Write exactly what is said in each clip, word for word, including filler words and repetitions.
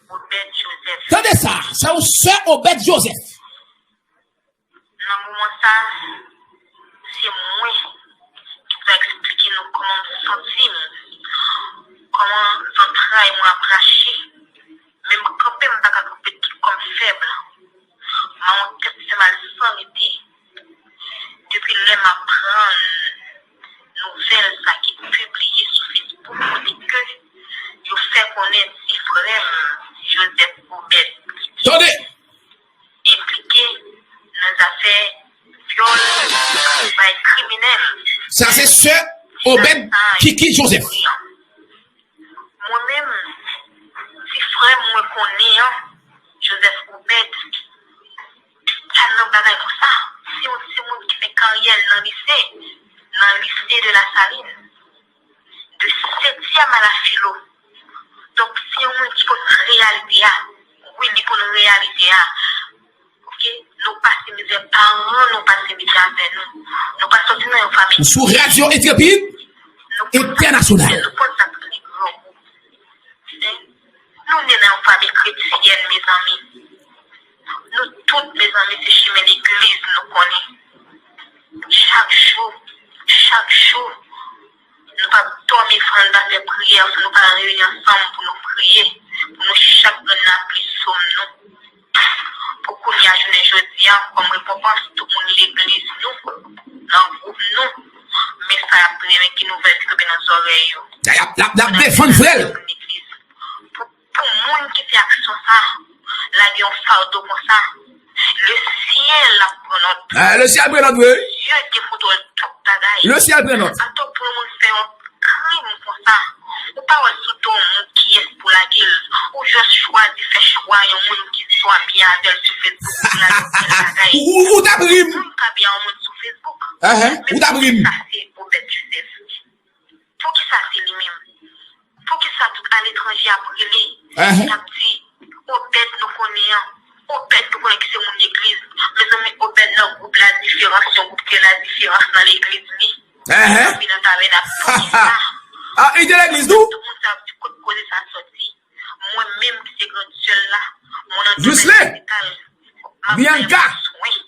Obed Joseph. Tande sa, se yon sè Obed Joseph. Nan moman sa, se mwen ki pou eksplike nou kòman m santi m, kòman zantray mwen ap rache, men m kanpe, m pa ka kanpe tout kò m fèb. Mawon tèt fè mal san rete. Depi lè m aprann nouvèl sa ki pibliye sou Facebook kote ke yo fè konnen ti frè m Joseph Obed Kiki Tande! enplike nan zafè vyòl, travay kriminèl. Sa se sè Obed Kiki Joseph. Mwen menm, ti frè m mwen konnen an, Joseph Obed, pa nan bagay konsa. Se yon timoun ki fè karyè l nan lise, nan lise de Lasalin, de setyèm a la filo. Donk, se yon moun ki konn reyalite a. Wi, li konn reyalite a. Oke? Nou pase mizè, paran nou pase mizè avè nou. Nou pa soti nan yon fanmi. Ou sou Radyo Entrepid, entènasyonal. Nou konn sa k rele grangou. Hein? Nou ne nan yon fanmi kretyèn, mezanmi. Nou tout, mezanmi, se chimen legliz nou konnen. Chak jou, chak jou, nou p ap dòmi fò n pa fè priyè, fò nou pa reyini ansanm pou nou priye, pou nou chak grenn lapli sòm nou. Pou kounye a, jounen jodi a, kòm rekonpans, tout moun legliz nou, nan gwoup nou, men sa y ap touye, men ki nouvèl ki tonbe nan zòrèy yo. Y ap, y ap, y ap defann frè l. Pou, pou moun ki fè aksyon sa, lage yon fado konsa, le syèl ap pran nòt. Ah, le syèl pran nòt, wi. Dye gen kontwòl tout bagay. Le syèl pran nòt. Atò pou yon moun fè yon krim konsa, ou pa wè sou do moun kiyès pou lage l. Ou jis chwazi fè chwa yon moun ki swa byen avè l sou Facebook pou lage yon sèl bagay. Ou, ou, ou t ap ri m. Moun ka byen yon moun sou Facebook. Ahan, ou t ap ri m. Men sa se Obed Joseph. Poukisa se li menm? Poukisa tout aletranje ap rele, y ap di, Obed nou konnen an, Obed nou konnen ki se moun legliz. Mezanmi, Obed nan gwoup Ladiferans, yon gwoup ki gen ladiferans nan legliz li. Epi nan tabènak, poukisa? Ah, li te legliz tou? Tout moun sa ap di kot koze sa soti. Mwen menm ki se grann sè l la, mwen nan domèn lopital, m ap bay moun swen.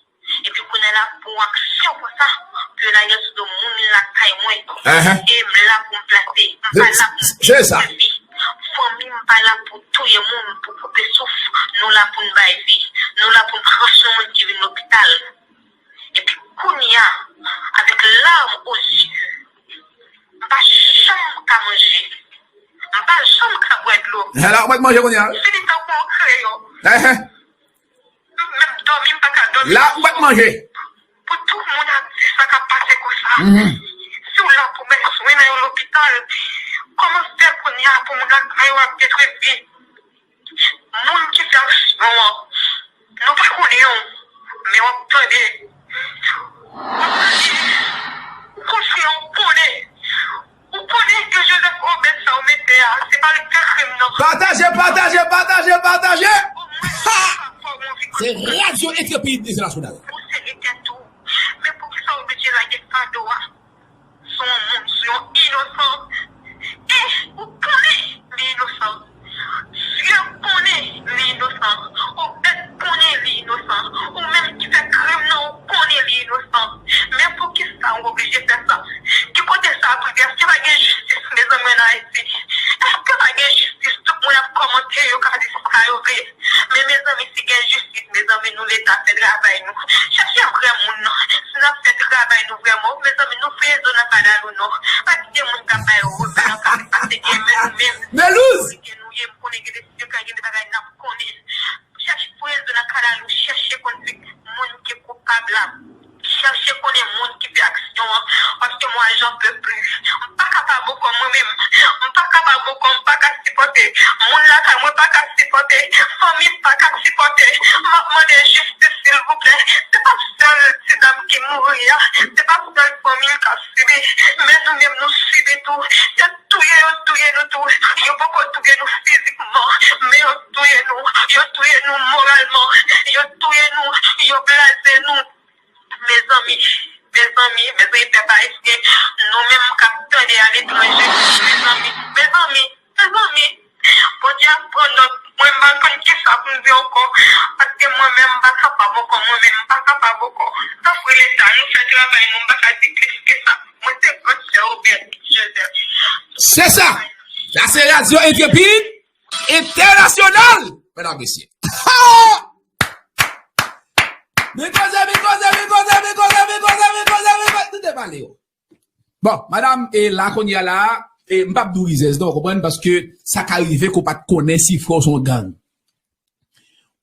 Epi kounye a la pou aksyon konsa, pou yo lage sou do moun lakay mwen. E m la pou m plase, m pa la pou m detwi vi. Fanmi m pa la pou touye moun, pou koupe souf. Nou la pou n bay vi. Nou la pou n pran swen moun ki vin lopital. Epi kounye a, avèk larm o zye, m pa janm ka manje. M pa janm ka bwè dlo. Ala, ou mèt manje kounye a. Fini tankou yon kreyon. Ehe. Menm dòmi, m pa ka dòmi. La, ou mèt manje. Pou tout moun ap di sa k ap pase konsa. Si w la pou bay swen nan yon lopital, kòman fè kounye a pou moun lakay ou ap detwi vi? Moun ki fè aksyon an, nou pa konnen yo, men w ap tande. W ap tande. Ou konn fè, w konnen. Ou konnen ke Joseph Obed sa w mete a, se pa li k fè krim nan. Pataje, pataje, pataje, pataje! Ha! Se Radyo Entrepid Entènasyonal. Ou sere tèt ou. Men poukisa w oblije lage fado a sou yon moun, sou yon inosan? E ou konnen li inosan. Sye konnen li inosan. Obed konnen li inosan. Ou menm ki fè krim nan, ou konnen li inosan. Men poukisa w oblije fè sa? Ki kote sa ap rive? Èske pa gen jistis, mezanmi, ann Ayiti? Èske pa gen jistis? Tout moun ap kòmante, yo ka di sa yo vle. Men mezanmi, si gen jistis, mezanmi, nou Leta, fè travay nou. Chèche vrè moun nan. Si n ap fè travay nou vrèman, mezanmi, nou fouye zo nan kadal nou non. Pa kite moun k ap bay revè nan kare pase gen men nou menm. Melouz! Gen nou ye, m konnen gen de, gen de bagay n ap konnen. Chèche fouye zo nan kadal nou, chèche konn moun ki koupab la. Chèche konnen moun ki fè aksyon an, paske mwa j'en peux plus. M pa ka pa bòkò mwen menm. M pa ka pa bòkò, m pa ka sipòte. Moun lakay mwen pa ka sipòte. Fanmi m pa ka sipòte. M ap mande jistis, silvouplè. Se pa sèl ti dam ki mouri a. Se pa sèl fanmi l k ap sibi. Men nou menm nou sibi tou. Se touye yo touye nou tou. Yo poko touye nou fizikman. Men yo touye nou. Yo touye nou moralman. Yo touye nou. Yo blaze nou. Mezanmi, mezanmi, mezanmi, pèp ayisyen, nou menm k ap tande aletranje, mezanmi, mezanmi, mezanmi, Bondye ap pran nòt, mwen m ap Kisa pou m di ankò? Paske mwen menm m pa kapab ankò, mwen menm m pa kapab ankò. Tanpri Leta, nou fè travay nou, m pa ka di plis ke sa. Mwen se gran sè Obed Joseph. Se sa. Sa se Radyo Entrepid Entènasyonal, medam mesye. Men koze, men koze, men koze, men koze, men koze, men koze, men koze, men koze, nou te pale yo. Bon, madam, e la kounye a la, e m p ap di w rizèz non, w konprann, paske sa ka rive ke w pa t konnen si frè w se yon gang.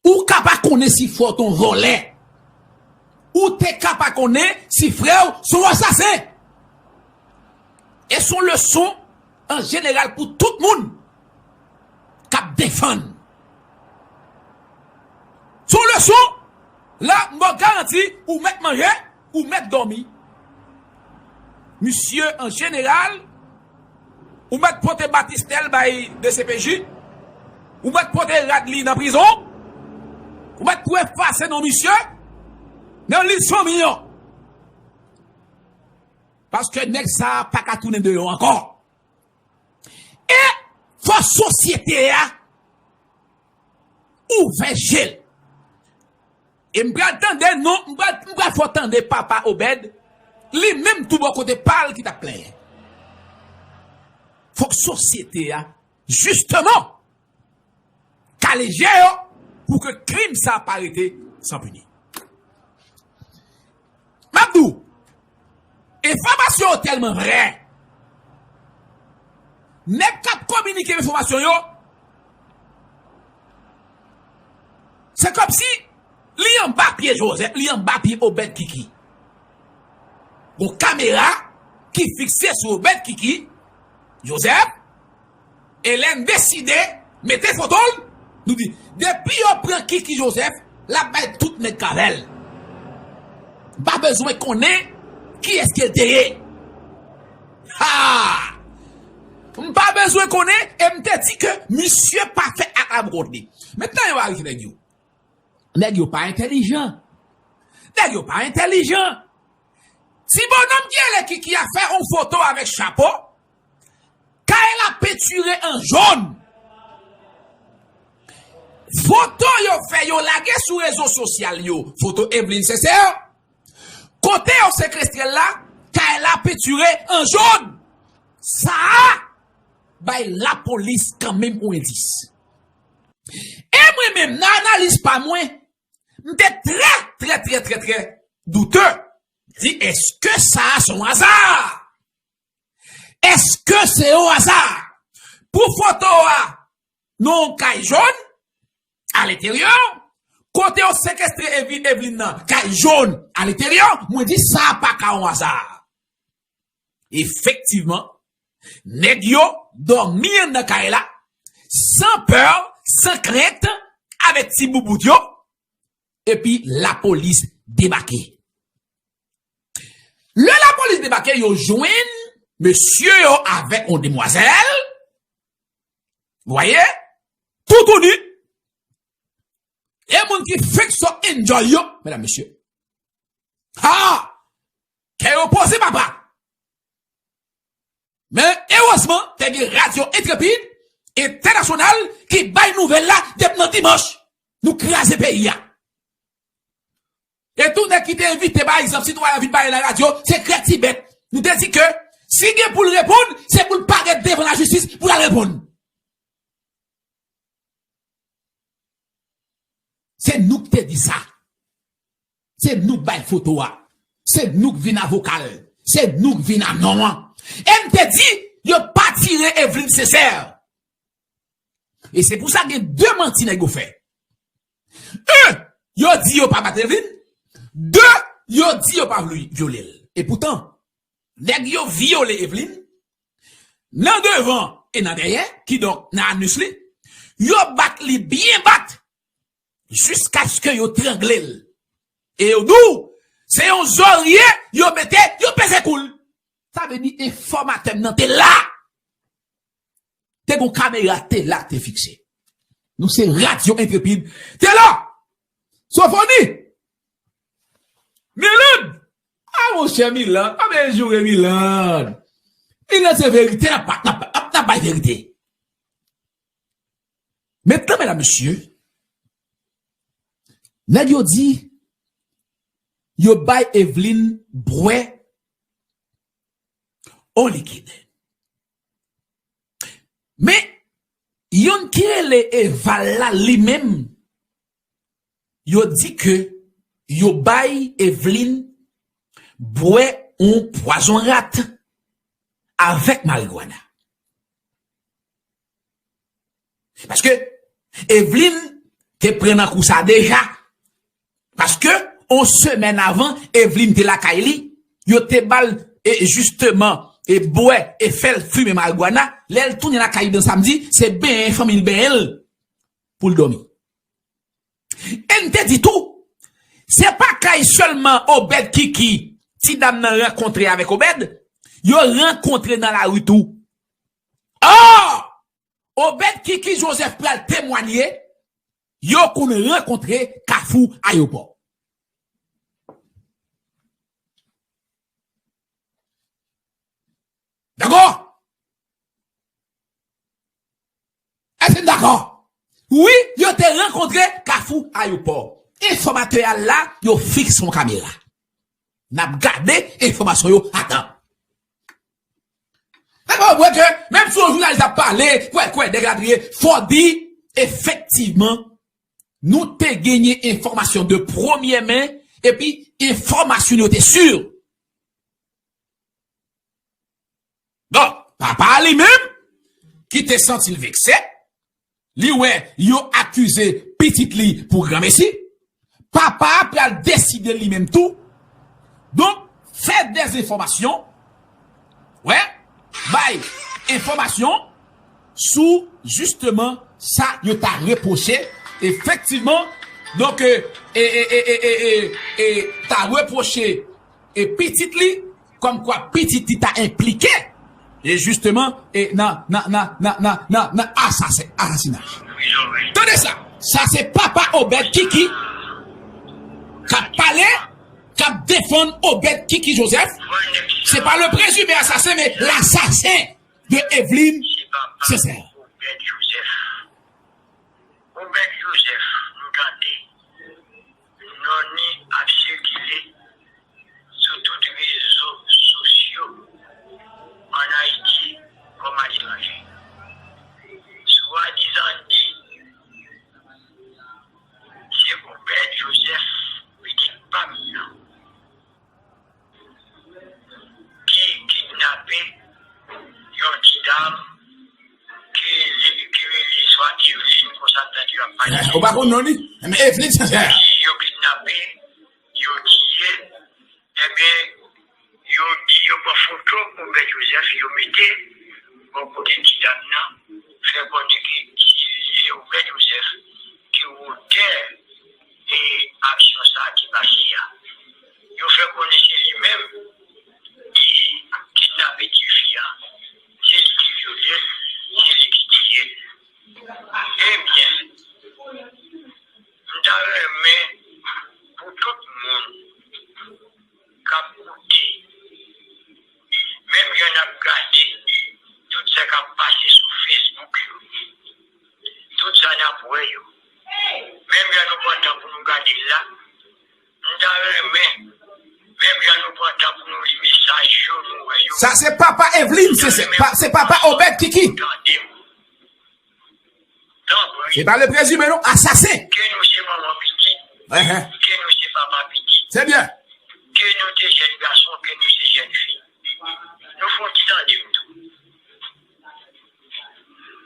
Ou ka pa konnen si frè w te yon vòlè. Ou te ka pa konnen si frè w se yon asasen. E se yon leson an jeneral pou tout moun k ap defann. Se yon leson, la, m ba w garanti, ou mèt manje, ou mèt dòmi. Misye, an jeneral, ou mèt pote batistè l bay D C P J, ou mèt pote rad li nan prizon, ou mèt tou efase non misye nan lis fanmi an. Paske nèg sa a pa ka tounen deyò ankò. E fò sosyete a ouvè je l. E m pral tande non, m pral, m pral fè w tande papa Obed, li menm tou bò kote pa l ki t ap plenyen. Fòk sosyete a, jisteman, kale je yo pou ke krim sa a pa rete san pini. M ap di w, enfòmasyon yo tèlman vrè. Nèg k ap kominike enfòmasyon yo, se kòmsi li anba pye Joseph, li anba pye Obed Kiki. Gon kamera ki fikse sou Obed Kiki Joseph, e lè n deside mete foto l, nou di, depi yo pran Kiki Joseph, l ap bay tout nèg k avè l. M pa bezwen konnen kiyès ke l te ye. Ha! M pa bezwen konnen, e m te di ke misye pa fè ak lam kont li. Mentnan yo arete nèg yo. Nèg yo pa entèlijan. Nèg yo pa entèlijan. Ti bonòm ki rele Kiki a fè yon foto avèk chapo. Kay la pentire an jòn. Foto yo fè, yo lage sou rezo sosyal yo. Foto Eveline Sincère. Kote yo sekestre l la, kay la pentire an jòn. Sa a bay lapolis kanmenm yon endis. E mwen menm, nan analiz pa mwen, m te trè, trè, trè, trè, trè doute. Di, èske sa a se yon aza? Èske se yon aza? Pou foto a, nan yon kay jòn, alenteryè, kote yo sekestre Evi-, Eveline nan, kay jòn, alenteryè, mwen di sa a pa ka yon aza. Efektivman, nèg yo dòmi anndan kay la, san pè, san krent, avèk ti boubout yo, epi lapolis debake. Lè lapolis debake, yo jwenn mesye yo avèk yon demwazèl, w wè, toutouni, e moun ki fenk sot enjoy yo, medam, mesye. Ha! Kè yo poze, papa! Men, erezman, te gen Radyo Entrepid Entènasyonal ki bay nouvèl la depi nan dimanch. Nou kraze peyi a. E tou nèg ki te envite, pa egzanp, sitwayen vin pale nan radyo, se krèk ti bèt. Nou te di ke si gen pou l reponn, se pou l parèt devan lajistis pou l al reponn. Se nou k te di sa. Se nou k bay foto a. Se nou k vin avoka l. Se nou k vin a non an. E m te di, yo pa tire Eveline Sincère. E se pou sa gen de manti nèg yo fè. Un, yo di yo pa bat Eveline. De, yo di yo pa vle vyole l. E poutan, nèg yo vyole Eveline nan devan e nan dèyè, kidonk nan anus li. Yo bat li byen bat, jiskaske yo trangle l. E yo di w, se yon zòrye yo mete, yo peze kou l. Sa vle di enfòmatè m nan te la. Te gon kamera te la, te fikse. Nou se Radyo Entrepid. Te la! Sofoni! Miland! A monchè Miland, pa bezwen joure Miland. Miland se verite, n ap, n ap, n ap, n ap bay verite. Mentnan, medam, mesye, Nèg yo di, yo bay Eveline bwè on likid. Men, youn ki rele Eval la li menm, yo di ke yo bay Eveline bwè on pwazon rat avèk marigwana. Paske Eveline te pran nan kou sa deja. Paske on semèn avan, Eveline te lakay li, yo te ba l, e, jisteman, e, bwè, e fè l fimen marigwana. Lè l tounen lakay li nan samdi, se benyen fanmi l benyen l pou l dòmi. E n te di tou, se pa kay sèlman Obed Kiki, ti dam nan rankontre avèk Obed, yo rankontre nan lari tou. Ò! Obed Kiki Joseph pral temwanye, yo konn rankontre Kafou Ayewopò. Dakò? Èske n dakò? Wi, yo te rankontre Kafou Ayewopò. Enfòmatè a la, yo fikse yon kamera. N ap gade enfòmasyon yo adan. Nèg yo wè ke menm si yon jounalis ap pale, kwè, kwè, dègradriye, fò di, efektivman, nou te genyen enfòmasyon de premye men, epi enfòmasyon yo te si. Bon, papa a li menm, ki te santi l vekse, li wè yo akize pitit li pou granmesi, papa a pral deside li menm tou. Donk, fè dèzenfòmasyon, wè, bay enfòmasyon sou jisteman sa yo ta repwoche, efektivman, donk, e, e, e, e, e, e, e, ta repwoche e pitit li, kòmkwa pitit li ta enplike, e jisteman, e nan, nan, nan, nan, nan, nan, nan asase-, asasinay. Tande sa, sa se papa Obed Kiki k ap pale, k ap defann Obed Kiki Joseph. Se pa le présumé assassin, mais l'assassin de Eveline Sincère. Obed Joseph, m tande non li ap sikile sou tout rezo sosyo ann Ayiti kòm aletranje. Swadizan di se Obed Joseph, pitit pa m nan, ki kidnape yon ti dam ki rele, ki rele swa Eveline, konsa nèg yo ap pale. Ou pa konn non li? Men Eveline Sincère. Ki yo kidnape, yo tiye, ebyen, yo di yo pran foto Obed Joseph, yo mete bò kote ti dam nan, fè konnen ke se Obed Joseph ki wotè e aksyon sa a ki pase a. Yo fè konnen se li menm ki kidnape tifi a, se li ki vyole l, se li ki tiye l. Ebyen, m ta renmen pou tout moun k ap koute, menm jan n ap gade tout sa k ap pase sou Facebook yo, tout sa n ap wè yo, menm jan nou pran tan pou nou gade l la, m ta renmen, menm jan nou pran tan pou nou li mesaj yo, nou wè yo. Sa se papa Eveline, se, se pa, se papa Obed Kiki. Tande m. Tanpri. Se pa le présumé non, assassin. Ke nou se manman pitit, ke nou se papa pitit. Se byen. Ke nou te jèn gason, ke nou se jèn fi. Nou fè yon ti tande m tou.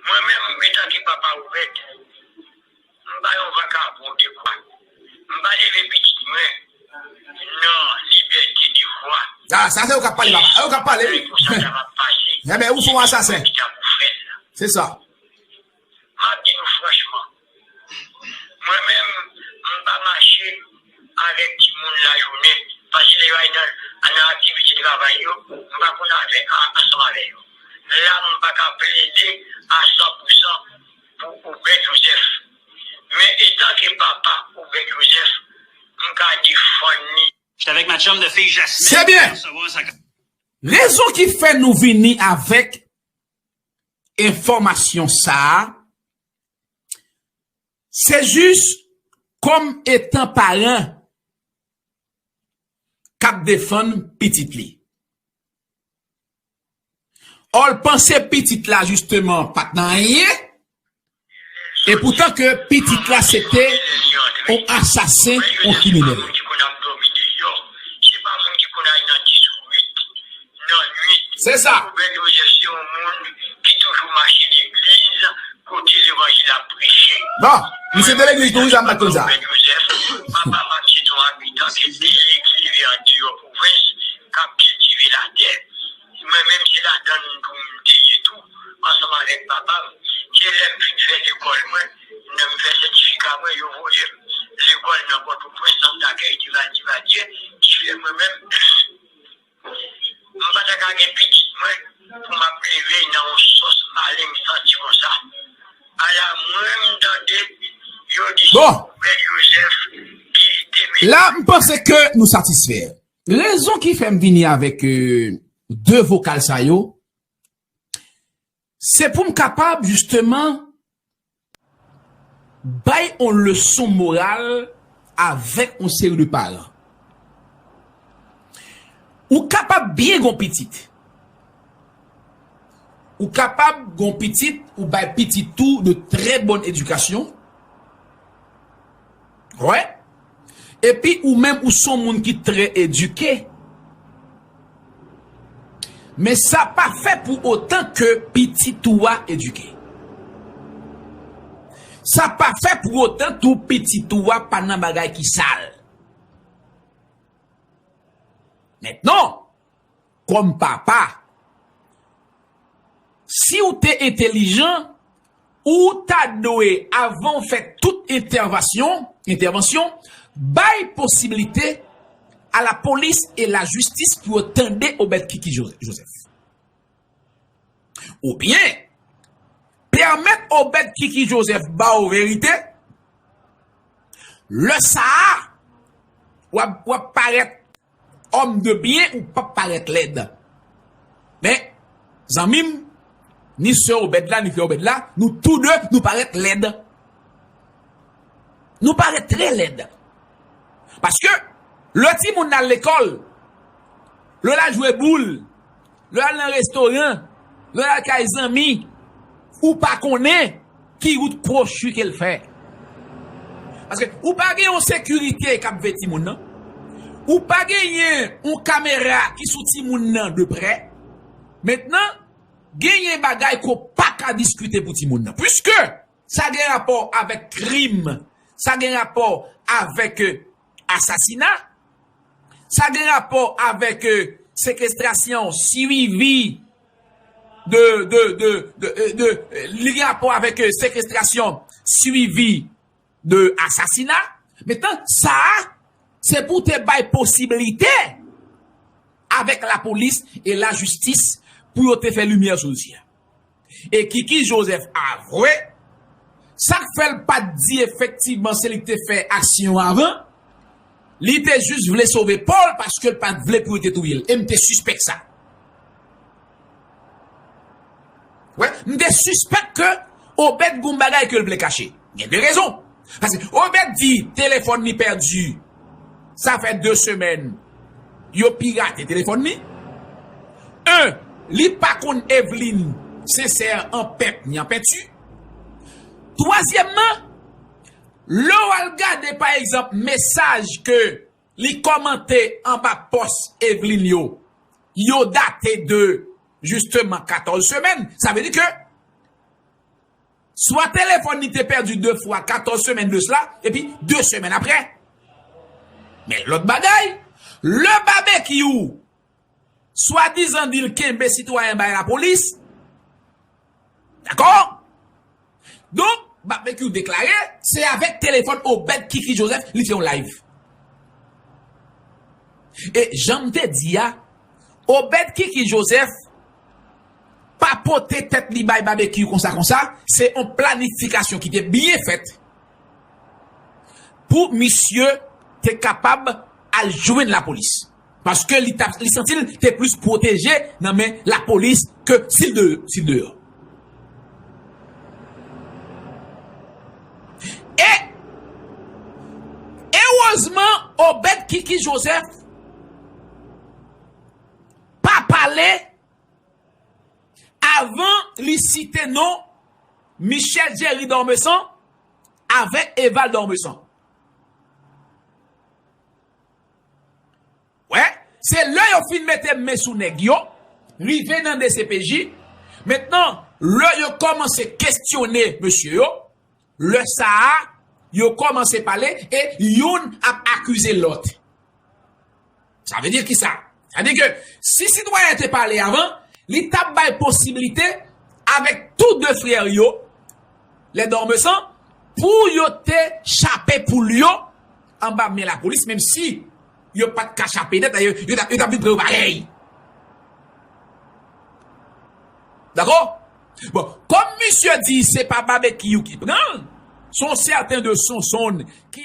Mwen menm, antanke papa Obed, m pa yon vakabon de kwa. M pa leve pitit mwen nan libète de kwa. Ah, sa se ou k ap pale, papa. Se ou k ap pale, wi. Ebyen, ou se yon asasen. Se sa. M ap di nou franchman, mwen menm, m pa mache avèk timoun lajounen, paske lè yo al nan, nan aktivite travay yo, m pa konn avè, a, ansanm avè yo. La, m pa ka plede a san pou san pou Obed Joseph. Men etanke papa Obed Joseph, m ka defann li. J'étais avec ma chum de fille Jasmine. Se byen. Rezon ki fè nou vini avèk enfòmasyon sa a, se jis kòm etan paran k ap defann pitit li. Ò, l panse pitit la, jisteman, pa t nan anyen, e poutan ke pitit la se te yon asasen, yon kriminèl. Se sa. Bon, misye te legliz tou, wi, sa m pa t konn sa. Papa m se te yon abitan ke de legliz andeyò pwovens k ap kiltive latè. Mwen menm, se ladan l tou m te ye tou, ansanm avèk papa m. Se lè m fin fè lekòl mwen, lè m fè sètifika mwen, yo voye m lekòl nan Pòtoprens, sant dakèy Divadi Vadye, ki fè mwen menm, m pa ta ka gen pitit mwen pou m ap leve nan yon sòs malen m santi konsa. Ala mwen m tande yo di se Obed Joseph ki te mete. La, m panse ke nou satisfè. Rezon ki fè m vini avèk, euh, de vokal sa yo, se pou m kapab, jisteman, bay yon leson moral avèk yon seri de paran. Ou kapab byen gon pitit. Ou kapab gon pitit, ou bay pitit ou de trè bòn edikasyon. Wè. Epi ou menm ou se yon moun ki trè edike. Men sa pa fè pou otan ke pitit ou a edike. Sa pa fè pou otan tou pitit ou a pa nan bagay ki sal. Mentnan, kòm papa, si w te entèlijan, ou ta dwe, avan w fè tout entèvasyon, entèvansyon, bay posiblite a lapolis e lajistis pou yo tande Obed Kiki Jo-, Joseph. Oubyen, pèmèt Obed Kiki Joseph ba w verite, lè sa a, w ap, w ap parèt òm de byen, ou p ap parèt lèd. Men, zanmi m, ni sè Obed la, ni frè Obed la, nou tou de, nou parèt lèd. Nou parèt trè lèd. Paske, lè timoun nan al lekòl, lè l al jwe boul, lè l al nan restoran, lè l al kay zanmi, ou pa konnen ki wout kwochi ke l fè. Paske ou pa gen yon sekirite k ap veye timoun nan. Ou pa genyen yon kamera ki sou timoun nan de prè. Mentnan, genyen bagay ke w pa ka diskite pou timoun nan. Piske sa gen rapò avèk krim, sa gen rapò avèk, euh, asasina, sa gen rapò avèk, euh, sekestrasyon, swivi de, de, de, de, euh, de, euh, li gen rapò avèk, euh, sekestrasyon, swivi de asasina. Mentnan, sa a, se pou te bay posiblite avèk lapolis e lajistis pou yo te fè limyè sou dosye a. E Kiki Joseph avwe, sa k fè l pa t di efektivman se li k te fè aksyon an avan, li te jis vle sove po l paske l pa t vle pou yo te touye l. E m te sispèk sa. Wè, m te sispèk ke Obed gon bagay ke l vle kache. Gen de rezon. Paske Obed di telefòn li pèdi. Sa fè de semèn yo pirate telefòn li. En, li pa konn Eveline Sincère an pent ni an penti. Twazyèmman, lè w al gade, pa egzanp, mesaj ke li kòmante anba pòs Eveline yo, yo date de, jisteman, katòz semèn. Sa vle di ke swa telefòn li te pèdi de fwa katòz semèn de sela, epi de semèn apre. Men lòt bagay, lè Babekyou swadizan di l kenbe sitwayen bay lapolis, dakò? Donk, Babekyou deklare, se avèk telefòn Obed Kiki Joseph li fè yon live. E jan m te di a, Obed Kiki Joseph pa pote tèt li bay Babekyou konsa konsa, se yon planifikasyon ki te byen fèt pou misye te kapab al jwenn lapolis. Paske li t ap, li santi l te plis pwoteje nan men lapolis ke si l de, si l deyò. E Malèrezman, Obed Kiki Joseph pa pale avan li site non Michel Jerry Dormesan avèk Eval Dormesan. Wè, se lè yo fin mete men sou nèg yo, rive nan D C P J. Mentnan, lè yo kòmanse kesyone mesye yo, lè sa a, yo kòmanse pale e youn ap akize lòt. Sa vle di ki sa? Sa di ke si sitwayen te pale avan, li t ap bay posiblite avèk tou de frè yo, lè Dormesan, pou yo te chape poul yo anba men lapolis, menm si yo pa t ka chape nèt, yo, yo t ap, yo t ap vin pran yo parèy. Dakò? Bon, kòm misye di se pa Babekyou ki pran l, se yon sèten de Sonson ki